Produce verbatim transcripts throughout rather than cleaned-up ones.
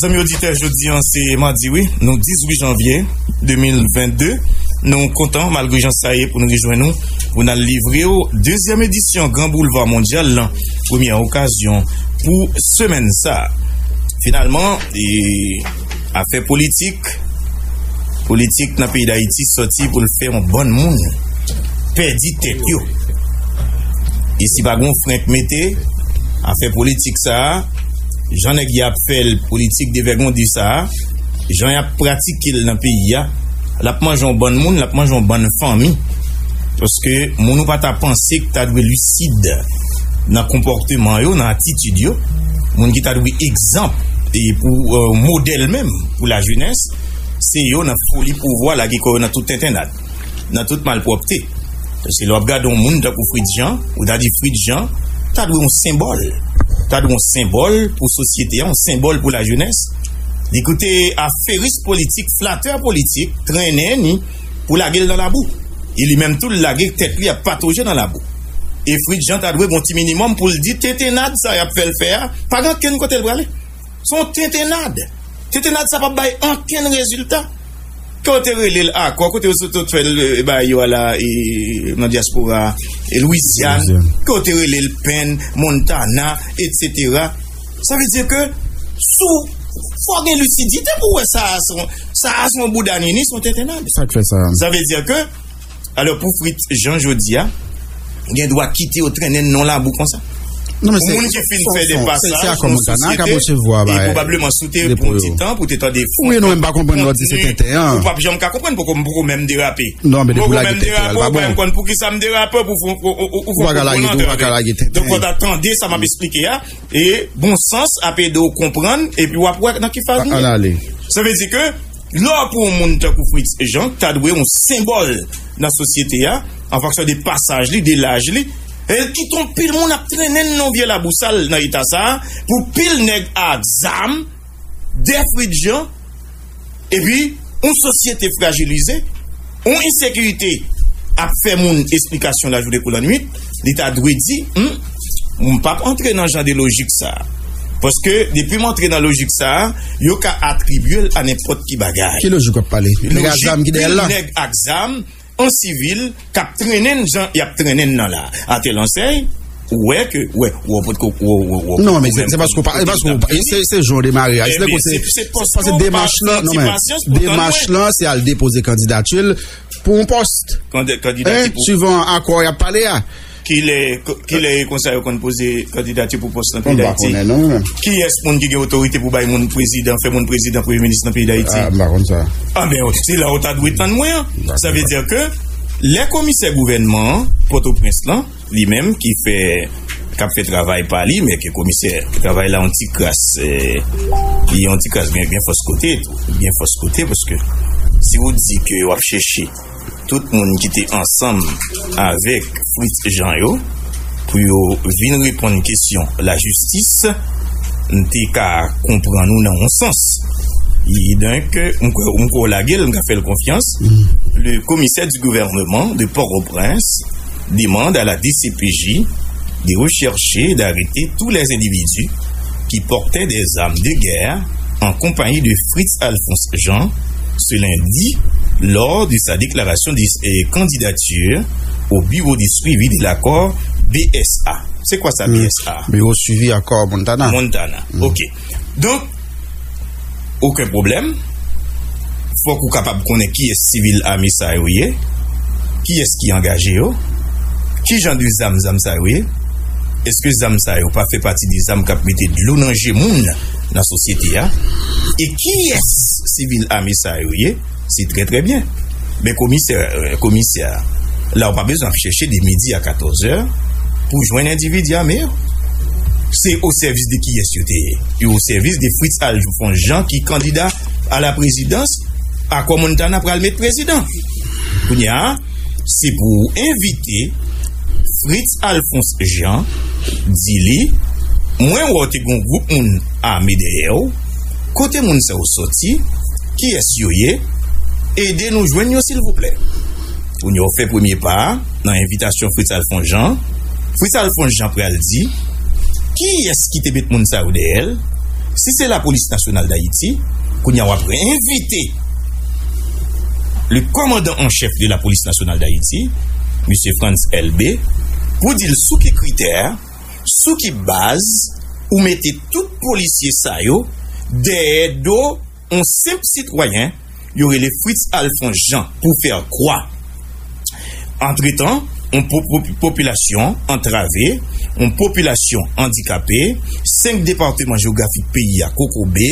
Zanmi oditè, jodi an se madi, wi, nou dizuit janvye de mil vennde. Nou kontan, malgre jan sa ye, pou nou rejwenn nou, pou n al livre w dezyèm edisyon Gran Boulva Mondyal lan, premyè okazyon pou semèn sa. Finalman, e, afè politik, politik nan peyi Dayiti sòti pou l fè yon bann moun pèdi tèt yo. E si pa gon fren k mete, afè politik sa a, jan nèg y ap fè l politik devègonde sa a, jan y ap pratike l nan peyi a, l ap manje yon bann moun, l ap manje yon bann fanmi. Paske moun ou pa ta panse k ta dwe lisid nan konpòteman yo, nan atitid yo, moun ki ta dwe egzanp e pou, e, modèl menm pou lajenès, se yo nan foli pouvwa, lage kò yo nan tout tentennad, nan tout malpwòpte. Paske lè w ap gade yon moun tankou Fritz Jean, ou ta di Fritz Jean ta dwe yon senbòl. Ta dwe yon senbòl pou sosyete a, yon senbòl pou lajenès. Li koute aferis politik, flatè politik, trennen ni pou lage l nan labou. E li menm tou, l lage tèt li ap patoje nan labou. E Fritz Jean ta dwe gon ti minimòm pou l di tentennad sa y ap fè l fè a, pa gen ankenn kote l prale. Se yon tentennad. Tentennad sa p ap bay ankenn rezilta. Ke w te rele l akò, kote yo sot fè l, e, bay yo a la, e, nan dyaspora, e, Lwizyàn, Lwizyàn. Ke w te rele l Penn, Montana, etsetera. Sa vle di ke sou fò gen lisidite pou wè sa a se yon, sa a se yon bouda nini, se yon tentennad. Sa k fè sa? Sa vle di ke, alò, pou Fritz Jean jodi a, gen dwa kite yo trennen nan labou konsa. Non, men pou se, moun ki fin fè de pasaj nan sosyete, e pwobableman si w te pran ti tan pou te tande fon, wi, non, men m pa konprann lè w di se tenten an. Ou p ap janm ka konprann, poko, poko menm derape. Non, men depi w lage tenten an, l pa bon. Ou pa menm konn poukisa m derape, pou fon, ou, ou, ou, ou fon konprann antre. Ou pa ka lage tenten. Donk, fò w ta tande sa m ap esplike a, e bon sans ap ede w konprann, epi w ap wè nan ki faz nou ye. Sa vle di ke, lè w pran yon moun tankou Fritz Jean, ta dwe yon senbòl nan sosyete a, an fonksyon de pasaj li, de laj li, e l kite yon pil moun ap trennen l nan yon vye labou sal nan eta sa a, pou pil nèg ak zam, dè Fritz Jean, epi yon sosyete frajilize, yon ensekirite ap fè moun esplikasyon lajounen kou lannwit, li ta dwe di, hmm, m p ap antre nan jan de lojik sa a. Paske depi m antre nan lojik sa a, yo ka atribye l a nenpòt ki bagay. Ki lojik w ap pale? Nèg ak zam ki dèyè l la? Lojik pil nèg ak zam, an sivil, k ap trennen n jan y ap trennen n nan la. Atè lansèy, ou wè ke, wè, ou wè, ou wè, ou wè, ou wè, non, men se, se paske w pa, se paske w pa, se, se jan w demare a. Se, se, se paske demach lan, non, men demach lan, se al depoze kandidati l pou yon pòs. Kandidati pou, suivan akò y ap pale a. Kilè, kilè e konsa yo konn poze kandidati pou pòs nan peyi Dayiti? Kiyès moun ki gen otorite pou bay moun prezidan, fè moun prezidan, premye minis nan peyi Dayiti? Ah, m pa konn sa. Ah, ben, se la ou ta dwe tann mwen an. Sa vle di ke lè komisè gouvènman an, Pòtoprens lan, li menm ki fè, k ap fè travay pa li, men ke komisè, travay la yon ti kras, eh, li yon ti kras byen, byen fòs kote tou. Byen fòs kote, paske si ou di ke w ap chèche tout moun ki te ansanm avèk Fritz Jean yo pou yo vin reponn kesyon lajistis, m te ka konprann ou nan yon sans. E donk, m kwè, m kwè w lage l, m ka fè l konfyans. Le commissaire du gouvernement de Port-au-Prince demande à la D C P J de rechercher et d'arrêter tous les individus qui portaient des armes de guerre en compagnie de Fritz Alphonse Jean ce lundi lors de sa déclaration de, euh, candidature au bureau de suivi de l'accord B S A. C'est quoi ça, hmm, B S A? Bureau suivi accord Montana. Montana. Hmm. OK. Donk, okenn pwoblèm. Fòk ou kapab konnen kiyès sivil ame sa yo ye, kiyès ki angaje yo, ki jan de zam zam sa yo ye. Èske zam sa yo pa fè pati de zam k ap mete dlo nan je moun nan sosyete a? E kiyès sivil ame sa yo ye? Se trè, trè byen. Men komisè, euh, komisè a, la ou pa bezwen ap chèche de midi a katòzè pou jwenn endividi ame yo. Se o sèvis de kiyès yo te ye? Yo o sèvis de Fritz Alphonse Jean ki kandida a la prezidans, Akò Montana pral met prezidan. Kounye a, se pou w envite Fritz Alphonse Jean, di li, mwen wè w te gen yon gwoup moun ame dèyè w, kote moun sa yo sòti, kiyès yo ye, ede nou jwenn yo silvouplè. Kounye a w fè premye pa a nan envitasyon Fritz Alphonse Jean. Fritz Alphonse Jean pral di, kiyès ki te met moun sa yo dèyè l, Si se Lapolis Nasyonal Dayiti, kounye a w ap envite le kòmandan an chèf de Lapolis Nasyonal Dayiti, Mesye Frantz Elbé, pou di l sou ki kritè, sou ki baz ou mete tout polisye sa yo dèyè do yon senp sitwayen yo rele Fritz Alphonse Jean pou fè kwa. Antretan, yon po-, po-, popilasyon antrave, yon popilasyon andikape, senk depatman jewografik peyi a kokobe,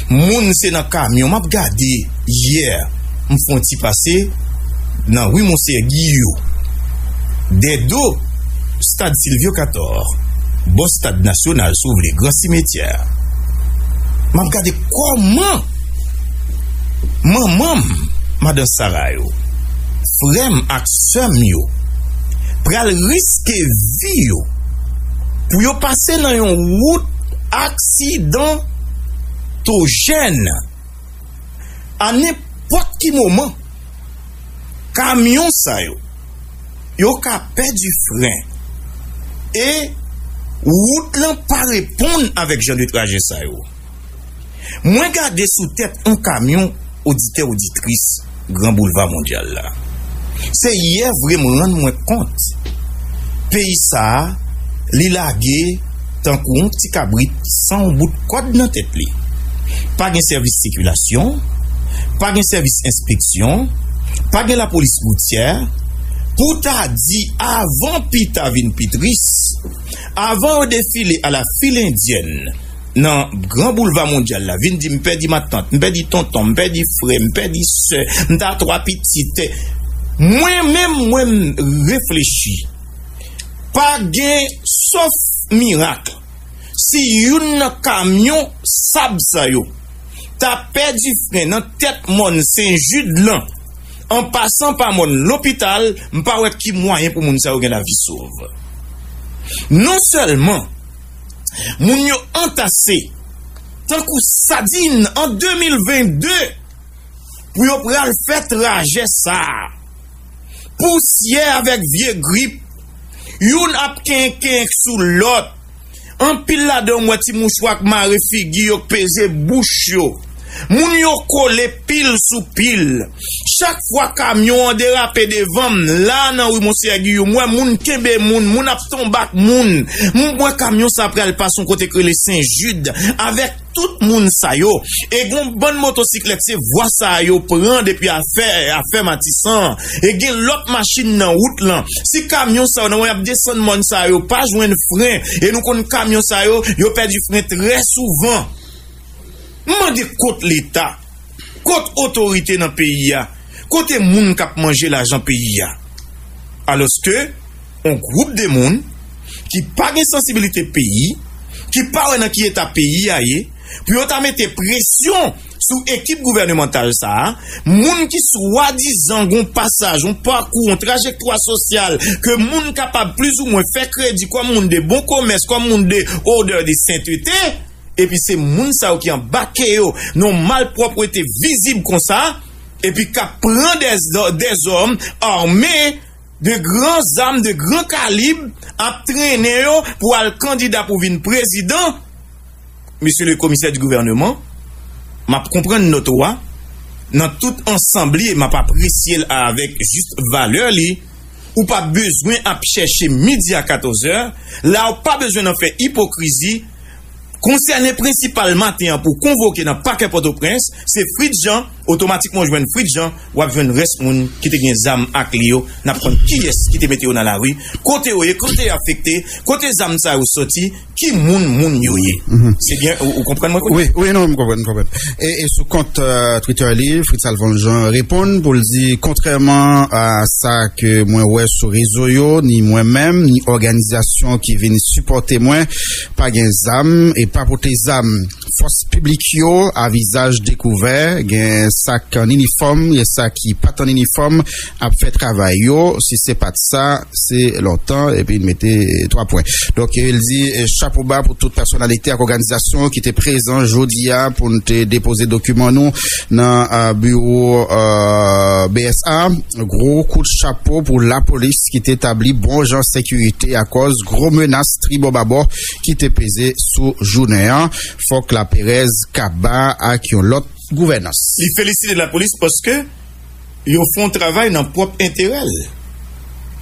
moun se nan kamyon. M ap gade yè, m fè yon ti pase nan ri Monseyè Giyou, dèdo stad Silvyo Katò, bò stad nasyonal, si w vle, gran simetyè. M ap gade kòman manman m, madan Sara yo, frè m ak sè m yo, pral riske vi yo pou yo pase nan yon wout aksidantojèn. A nenpòt ki moman, kamyon sa yo, yo ka pèdi fren. E wout lan pa reponn avèk jan de trajè sa yo. Mwen gade sou tèt yon kamyon, oditè, oditris Gran Boulva Mondyal la. Se yè vre m rann mwen kont. Peyi sa a, li lage tankou yon ti kabrit san yon bout kòd nan tèt li. Pa gen sèvis sikilasyon, pa gen sèvis enspeksyon, pa gen lapolis woutyè, pou ta di avan pita vin pi tris, avan yo defile a la fil endyèn nan Gran Boulva Mondyal la, vin di, "M pèdi matant, m pèdi tonton, m pèdi frè, m pèdi sè, m ta twa pitit." Mwen menm, mwen m reflechi. Pa gen, sòf mirak, si youn nan kamyon sab sa yo ta pèdi fren nan tèt mòn Sen Jid lan, an pasan pa mòn lopital, m pa wè ki mwayen pou moun sa yo gen lavi sov. Non sèlman moun yo antase tankou sadin an de mil vennde pou yo pral fè trajè sa a. Pousyè avèk vye grip, youn ap kenkenk sou lòt. Anpil ladan yo, m wè ti mouchwa k mare figi yo, k peze bouch yo. Moun yo kole pil sou pil. Chak fwa kamyon an derape devan m, la nan ri Monseyè Giyou, m wè moun kenbe moun, moun ap tonbe ak moun. M wè kamyon sa pral pase yon kote k rele Sen Jid avèk tout moun sa yo. E gon bann motosiklèt, se vwa sa a yo pran depi afè, afè Matisan. E gen lòt machin nan wout lan. Si kamyon sa yo, nan moman y ap desann mòn sa yo, pa jwenn fren, e nou konn kamyon sa yo, yo pèdi fren trè souvan. M mande kot Leta, kot otorite nan peyi a, kote moun k ap manje lajan peyi a? Alòske, yon gwoup de moun ki pa gen sansibilite peyi, ki pa wè nan ki eta peyi a ye, pou yo ta mete presyon sou ekip gouvènemantal sa a, moun ki swadizan gon pasaj, yon pakou, yon trajektwa sosyal, ke moun kapab plizoumwen fè kredi kòm moun de bon komès, kòm moun de odè de sentete, epi se moun sa yo ki anbake yo nan malpwòpte vizib konsa, epi k ap pran dè, dèzòm ame, de gran zam, de gran kalib, ap trennen yo pou al kandida pou vin prezidan. Mesye le komisè di gouvèneman, m ap konprann nòt ou a, nan tout ansanm li, e m ap apresye l avèk jis valè li. Ou pa bezwen ap chèche midi a katòzè, la ou pa bezwen nan fè ipokrizi. Konsène prensipal maten an pou konvoke nan pakè Pòtoprens, se Fritz Jean, otomatikman w jwenn Fritz Jean, w ap jwenn rès moun ki te gen zam ak li yo, n ap konn kiyès ki te mete yo nan lari, kote yo ye, kote yo afekte, kote zam sa yo soti, ki moun moun yo ye. Se byen, ou, ou konprann mwen, Claude? Wi, wi, non, m konprann, m konprann. E, e sou kont, euh, Twitter li, Fritz Alphonse Jean reponn pou l di, kontrèman a sa ke mwen wè sou rezo yo, ni mwen menm, ni òganizasyon ki vin sipòte mwen, pa gen zam e pa pote zam. Fòs piblik yo a vizaj dekouvè, gen sa k an inifòm, gen sa ki pa t an inifòm, ap fè travay yo. Si se pa t sa, se lontan, epi l mete twa pwen. Donk, e, l di, e, chapo ba pou tout pèsonalite ak òganizasyon ki te prezan jodi a pou n te depoze dokiman nou nan, e, biwo, e, B S A. Gwo kout chapo pou lapolis ki te tabli bon jan sekirite akòz gwo menas tribò babò ki te peze sou jounen an. Fòk laperèz kaba ak yon lòt gouvènans. Li felisite lapolis paske yo fè yon travay nan pwòp enterè l.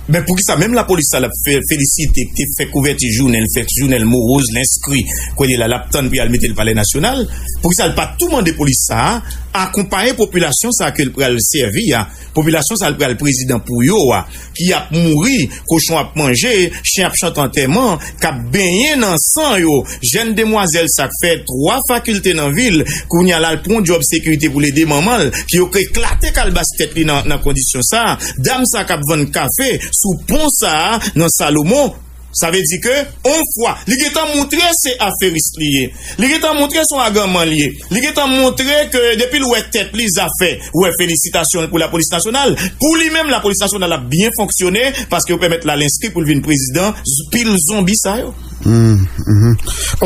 Men poukisa menm lapolis sa l ap fè, felisite, te fè kouvèti jounen, l fè jounen l mowoz, l enskri, kounye la l ap tann pou y al mete l Palè Nasyonal, poukisa l pa tou mande polis sa a akonpaye popilasyon sa a ke l pral sèvi a, popilasyon sa a l pral prezidan pou yo a, ki ap mouri, kochon ap manje, chen ap chante antèman, k ap benyen nan san yo, jèn demwazèl sa k fè twa fakilte nan vil, kounye a l al pran yon djòb sekirite pou l ede manman l, ki yo eklate kalbas tèt li nan, nan kondisyon sa a. Dam sa k ap vann kafe sou pon sa a nan Salomon, sa vle di ke, on fwa, li gentan montre se aferis li ye. Li gentan montre se yon aganman li ye. Li gentan montre ke depi l wè tèt li zafè, ou wè felisitasyon l pou lapolis nasyonal. Pou li menm, lapolis nasyonal ap byen fonksyone paske yo pèmèt l al enskri pou l vin prezidan z-, pil zonbi sa yo. Hmm, mhm.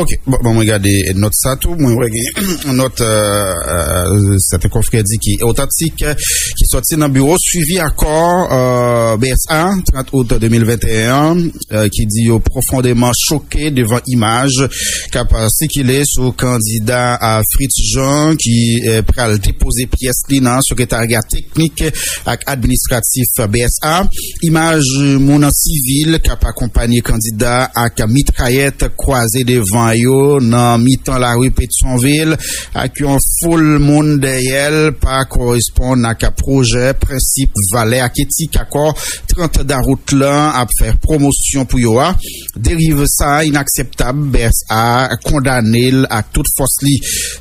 Ok, bon, bon, mwen gade nòt sa tou. Mwen wè gen nòt, euh, euh, sèten konfrè di ki otantik, ki sòti nan biwo swivi akò, euh, B S A, trant out de mil venteyen, euh, ki di yo pwofondeman choke devan imaj k ap sikile sou kandida a Fritz Jean ki, euh, pral depoze pyès li nan sekretarya teknik ak administratif B S A. Imaj moun an sivil k ap akonpanye kandida ak mitrayèt kwaze devan yo nan mitan lari Petyonvil ak yon foul moun dèyè l pa koresponn ak pwojè, prensip, valè ak etik akò trant dawout lan ap fè pwomosyon pou yo a. Deriv sa a inakseptab, B S A kondane l ak tout fòs li.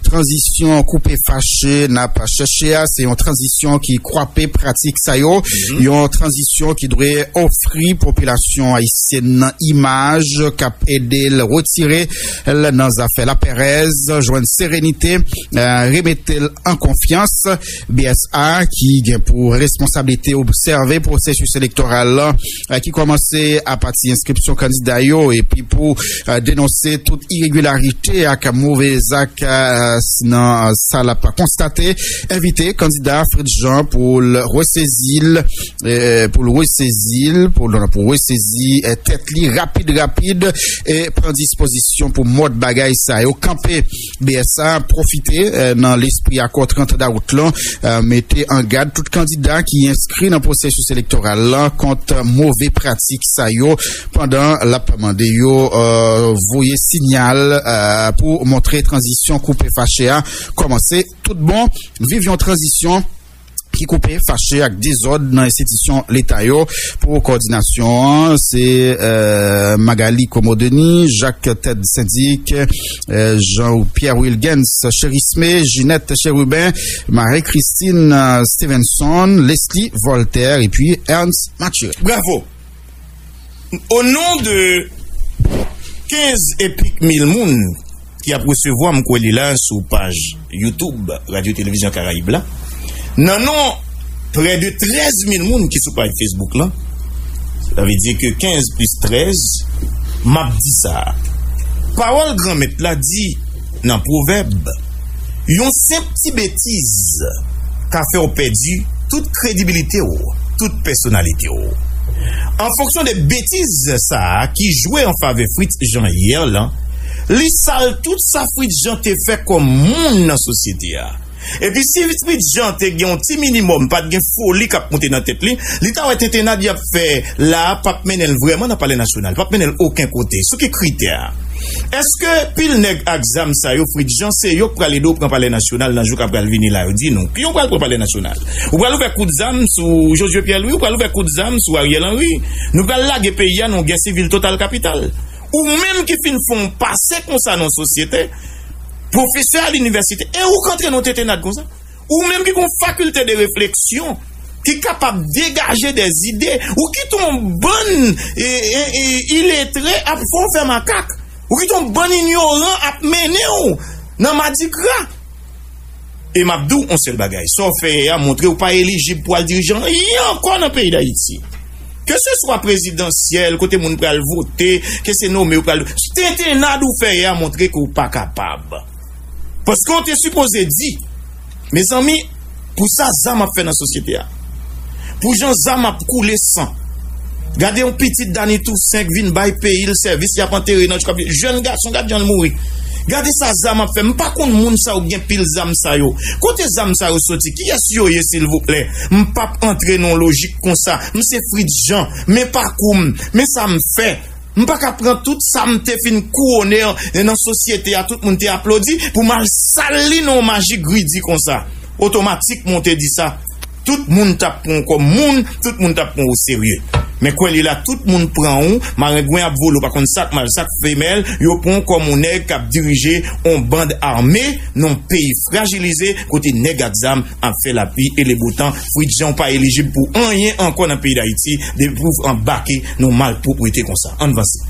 Tranzisyon koupe fache n ap chèche a, se yon tranzisyon ki kwape pratik sa yo, yon tranzisyon ki dwe ofri popilasyon ayisyèn nan imaj k ap ede l retire l nan zafè laperèz, jwenn serenite, eh, remete l an konfyans. B S A ki gen pou responsablite obsève pwosesis elektoral lan, eh, ki kòmanse apati enskripsyon kandida yo, epi pou, eh, denonse tout iregilarite ak move zak, eh, nan sa l ap konstate, envite kandida Fritz Jean pou l resezi l, eh, pou l resezi l, pou l, pou resezi, eh, tèt li rapid, rapid, e pran dispozisyon pou mòd bagay sa yo kanpe. B S A pwofite, eh, nan lespri akò trant dawout lan, eh, mete an gad tout kandida ki enskri nan pwosesis elektoral lan kont move pratik sa yo, pandan l ap mande yo, eh, voye siyal, eh, pou montre tranzisyon koupe fache a kòmanse tout bon. Viv yon tranzisyon ki koupe fache ak dezòd nan enstitisyon leta yo. Pou kowòdinasyon an, se, eh, Magali Komo Denis, Jacques Ted Syndic, eh, Jean Pierre Wilgens Cherismé, Ginette Chérubin, Marie Christine, eh, Stevenson, Leslie Voltaire epi Ernst Mathurin. Bravo! O non de kenz epik mil moun ki ap resevwa m kwè li la sou paj YouTube Radyo Televizyon Karayib la, nan non prè de trèz mil moun ki sou paj Facebook lan, sa vle di ke kenz plis trèz, m ap di sa. Pawòl Granmèt la di nan Pwovèb, yon senp ti betiz ka fè w pèdi tout kredibilite w, tout pèsonalite w. An fonksyon de betiz sa a ki jwe an favè Fritz Jean yè lan, li sal tout sa Fritz Jean te fè kòm moun nan sosyete a. Epi si Fritz Jean te gen yon ti minimòm, pa t gen foli k ap moute nan tèt li, li ta wè tentennad y ap fè la a p ap mennen l vrèman nan Palè Nasyonal, p ap mennen l okenn kote. Sou ki kritè? Èske pil nèg ak zam sa yo, Fritz Jean, se yo k pral ede w pran Palè Nasyonal nan jou k ap pral vini la yo? Di nou, ki yo pral pran Palè Nasyonal? Ou pral ouvè kout zam sou Josué Pierre Louis, ou pral ouvè kout zam sou Ariel Henry. Nou pral lage peyi a nan yon gè sivil total kapital. Ou menm ki fin fè yon pase konsa nan sosyete, pwofesè a linivèsite, e ou k antre nan tentennad konsa? Ou menm ki gon fakilte de refleksyon, ki kapab degaje de zide, ou kite yon bann, e, e, e, iletre ap fè w fè makak, ou kite yon bann inyoran ap mennen w nan madigra. E m ap di w yon sèl bagay, sa w fè yè a montre w pa elijib pou al dirije anyen ankò nan peyi Dayiti. Ke se swa prezidansyèl, kote moun pral vote, ke se nome yo pral, tentennad ou fè yè a montre ke w pa kapab. Paske w te sipoze di, mezanmi, pou sa zam ap fè nan sosyete a, pou jan zam ap koule san, gade yon pitit Dany Toussaint k vin bay peyi l sèvis, y ap antere nan chkòp, jèn gason, gad jan l mouri. Gade sa zam ap fè. M pa konn moun sa yo k gen pil zam sa yo. Kote zam sa yo soti? Kiyès yo ye, silvouplè? M p ap antre nan yon lojik konsa. M se Fritz Jean. Men pakou m. Men sa m fè. M pa ka pran tout sa m te fin kouwonnen an nan sosyete a, tout moun te aplodi, pou m al sal li nan yon maji gridi konsa. Otomatik, mwen te di sa. Tout moun t ap pran w kòm moun, tout moun t ap pran w oserye. Men kwè li la, tout moun pran w, marengwen ap vole, w pa konn sa k mal, sa k femèl, yo pran w kòm yon nèg k ap dirije yon band ame nan yon peyi frajilize, kote nèg ak zam ap fè lapli e lebotan. Fritz Jean, w pa elijib pou anyen ankò nan peyi Dayiti, depi w anbake nan malpwoprete konsa. Ann vanse.